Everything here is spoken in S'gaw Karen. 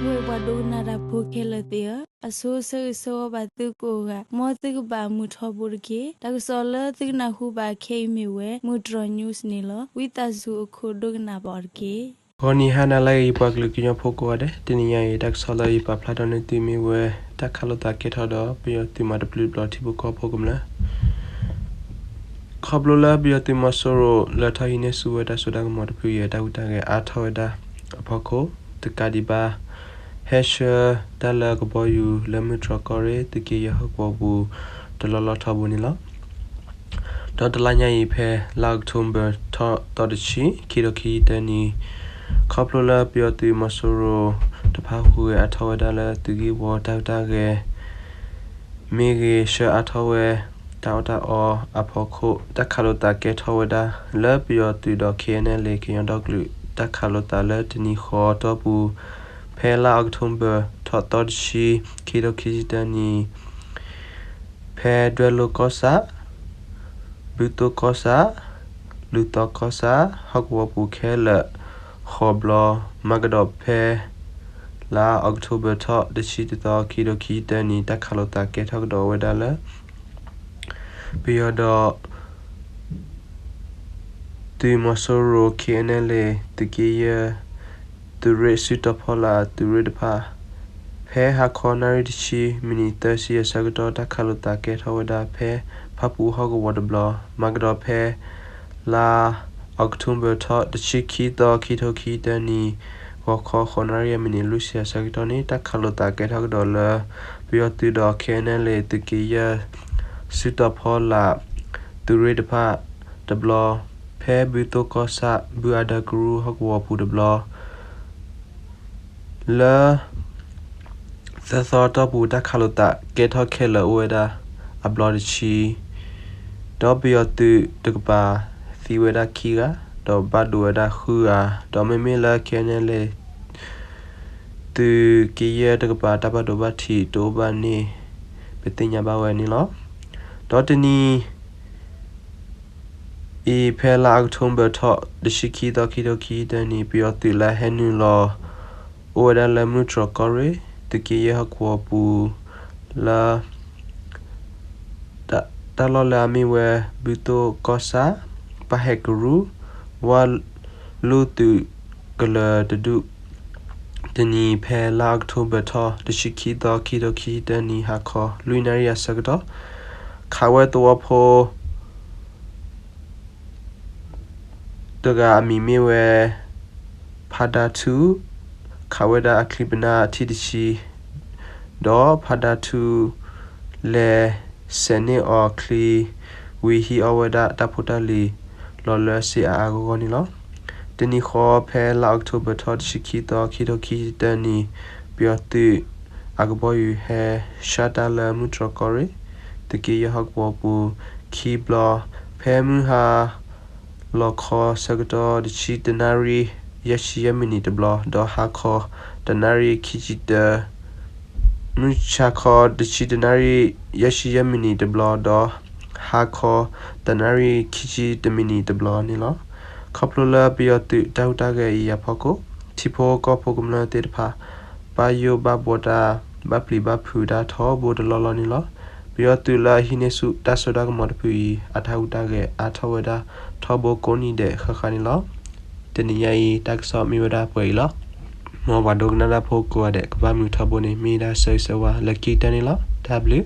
ဝဲပှၤဒိကနၣ်တၢ်ဖိခဲလၢာ်သ့ၣ်ဧၢ, အဆိဆၢဂ့ၤဆၢဝါဘၣ်သုကိးဂၤ, မ်သုကဘၣ်မုာ်ထီဘိတက့ၢ်. တၢ်ကစီၣ်လၢသုကနၢ်ဟူဘၣ်ခဲအံၤမ့ၢ်ဝဲ မုၢ်တြီၤ news န့ၣ်လီၤ. ဝံသးစူၤအခိၣ်ဒိကနၣ်ဘၣ်အီၤတက့ၢ်. ဂီၤနံၤဟါနၤလၢအဂ့ၤ ယပှၤကလုာ်ကညီဖိကိးဂၤဒဲး, တနံၤညါအံၤ တၢ်ကစီၣ်လၢယပာ်ဖျါထီၣ်န့ၢ်သုမ့ၢ်ဝဲ တၢ်ခးလိာ်သးကဲထီၣ်ဒီးပယီၤသုးမီၤတဘျုးတဘျီထံဖိကီၢ်ဖိကမျၢၢ် ခီဖျိလၢပယီၤသုးမီၤစိရိၤ လဲၤထီၣ်ဟံးန့ၢ်ဆူၣ်ဝဲတၢ်စိတၢ်ကမီၤတဖုအံၤ တၢ်ဟူးတၢ်ဂဲၤအါထီၣ်ဝဲဒၣ်အဖီခိၣ် တကးဒံးဘၣ် ဟဲဆှၢတၢ်လၢကဘီယူၤလၢမုၢ်တြီၤကီၢ်ရ့ၣ် သုးက့ယဲၢ်ဟီၣ်ကဝီၤပူၤ တလီၢ်လီၢ်ထီဘိန့ၣ်လီၤ. ဒီးတလါညါအံၤ ဖဲလါအီးကထိဘၢၣ် ထီၣ်သီတဆံ ခံထိခံဆံတၢနံၣ် ခီဖျိလၢပယီၤသုးမီၤစိရိၤတဖၣ်ဟူးဂဲၤအါထီၣ်ဝဲဒၣ်လၢသုးဂ့ၢ်ဝီတၢ်ဟူးတၢ်ဂဲၤ မ့ၢ်ဂ့ၤ ဆှၢအါထီၣ်ဝဲ တၢ်အီၣ်တၢ်အီအဖီခိၣ် တၢ်ခးလိာ်သးကဲထီၣ်ဝဲဒၣ်လၢပယီၤသုးဒီး ခဲအံၤအံၤ ကညီဒီကလုာ် တၢ်ခးလိာ်သးလၢတနံၤဃီအတီၢ်ပူၤ ဖဲလါအီးကထိဘၢၣ် ထီၣ်သီတဆံ ခံထိခံဆံတၢနံၣ် ဖဲဒွဲၣ်လိၣ်ကီၢ်ဆၣ် ဘုသိၣ်ကီၢ်ဆၣ် လူၢ်သီကီၢ်ဆၣ် ဟီၣ်ကဝီၤပူၤခဲလၢာ် ဃိးဘျီ မၤကဒီးဖဲ လါအီးကထိဘၢၣ် ထီၣ်တဆံတသီ ခံထိခံဆံတၢနံၣ် တၢ်ခးလိာ်သးကဲထီၣ်ကဒီးဝဲဒၣ်လၢ ပယီၤဒီး သုးမီၤစိရိၤ ခဲအံၤအံၤ သုးက့ယဲၢ် သုးရ့ၣ်စုတီၤဖီလာ် သုးရ့ၣ်တဖၣ် ဖဲဟါခီနၣ်ရံၣ်တဆံ မံးနံးသၢဆံအဆၢကတီၢ် တၢ်ခးလိာ်သးကဲထီၣ်ဝဲဒၣ်ဖဲ ဖၣ်ပူၣ်ဟီၣ်ကဝီၤတဘျီ မၤကဒီးဖဲ လါအီးကထိဘၢၣ် ထီၣ်တဆံခံသီ ခံထိခံဆံတၢနံၣ် ဂီၤခီဃိးနၣ်ရံၣ် မံးနံးလွံၢ်ဆံအဆၢကတီၢ်န့ၣ် တၢ်ခးလိာ်သးကဲထီၣ်ကဒီးလၢ ပယီၤသုးဒီး ခဲအံၤအံၤ သုးက့ယဲၢ် စုတီၤဖီလာ် သုးရ့ၣ်တဖၣ်တဘျီ ဖဲဘုသိၣ်ကီၢ်ဆၣ် ဘုအါဒၢကရူၢ်ဟီၣ်ကဝီၤပူၤတဘျီ လၢ သၢသီအတီၢ်ပူၤ တၢ်ခးလိာ်သးကဲထီၣ်ခဲလၢာ်အိၣ်ဝဲဒၣ်အဘျီတဆံ ဒီးပယီၤသုးတကပၤ သံဝဲဒၣ်ခံဂၤ ဒီးဘၣ်ဒိဝဲဒၣ်ဃုဂၤ ဒီးမ့မ့ၢ်လၢ ခဲအံၤအံၤ သုးက့ယဲၢ်တကပၤ တၢ်ဘၣ်ဒိဘၣ်ထံးတအိၣ်ဘၣ်န့ၣ် ပသ့ၣ်ညါဘၣ်ဝဲန့ၣ်လီၤ. ဒီးတနံၤ အံၤ ဖဲလါအီးကထိဘၢၣ် ထီၣ်တဆံခံသီ ခံထိခံဆံတၢနံၣ် ပယီၤသုးလၢဟဲနုာ်လီၤ အိၣ်ဝဲဒၣ်လၢမုၢ်တြီၤကီၢ်ရ့ၣ် သုးက့ယဲၢ်ဟီၣ်ကဝီၤပူၤ လၢ တၢ်လီၢ်လၢအမ့ၢ်ဝဲ ဘုသိၣ်ကီၢ်ဆၣ် ပၢ်ဟဲကရူၢ် ဝၢ်လူၢ်သုးကလၢၤတဒူၣ် တနံၤ ဖဲလါအီးကထိဘၢၣ် ထီၣ်တဆံခံသီ ခံထိခံဆံတၢနံၣ် ဟါခီ လွံၢ်နၣ်ရံၣ်အဆၢကတီၢ် ခးဝဲသဝီဖိ တဂၤအမံၤမ့ၢ်ဝဲ ဖးဒါထူ ခးဝဲဒၣ်အချံပနၢ်ထံၣ်တဆံ ဒီးဖးဒါထူ လဲၤဆဲးန့ၢ်အီၤချံ ဝံၤဟံးအီၣ်ဝဲဒၣ်တၢ်ဖိတၢ်လံၤ လီၤလၢစ့အါအါဂီၢ်ဂီၢ်န့ၣ်လီၤ. တနံၤဃီ ဖဲလါအီးကထိဘၢၣ် ထီၣ်တဆံခံသီ ခံထိခံဆံတၢနံၣ် ပယီၤသုးအကဘီယူၤဟဲဆှၢတၢ်လၢမုၢ်တြီၤကီၢ်ရ့ၣ် သုးက့ယဲၢ်ဟီၣ်ကဝီၤပူၤ ခံဘျီ ဖဲမုၢ်ဟါ လီၤခီဆၢကတီၢ် တဆံတနၣ်ရံၣ် ယဲၢ်ဆံယဲၢ်မံးနံးတဘျီ ဒီးဟါခီ တနၣ်ရံၣ်ခံဆံတၢ မုၢ်ဆါခီ တဆံတနၣ်ရံၣ် ယဲၢ်ဆံယဲၢ်မံးနံးတဘျီ ဒီးဟါခီ တနၣ်ရံၣ်ခံဆံတမံးနံးတဘျီန့ၣ်လီၤ. ခီဖျိလၢပယီၤသုးတၢ်ဟူးတၢ်ဂဲၤအံၤအဖီခိၣ် ထံဖိကီၢ်ဖိကမျၢၢ်သ့ၣ်တဖၣ် ဘၣ်ယိၣ်ဘၣ်ဘှီတၢ် ဘၣ်ပျံၤဘၣ်ဖုးတၢ်ထီဘိတလီၢ်လီၢ်န့ၣ်လီၤ. ပယီၤသုးလၢအဟံးန့ၢ်ဆူၣ်တၢ်စိတၢ်ကမီၤတဖုအံၤ အတၢ်ဟူးတၢ်ဂဲၤအါထီၣ်ဝဲဒၣ် ထီဘိကိးနံၤဒဲးဃၣ်ဃၣ်န့ၣ်လီၤ. တနံၤညါအံၤ တၢ်ကစီၣ်မ့ၢ်ဝဲဒၣ်ပှဲၤအံၤလီၤ. မ်ပှၤဒိကနၣ်တၢ်ဖိကိးဂၤဒဲး ကဘၣ်မုာ်ထီဘိန့ၣ် မ့ၢ်ဒၣ်ဆၢဂ့ၤဆၢဝါလၢခံကတၢၢ်န့ၣ်လီၤ. တၢ်ဘျုး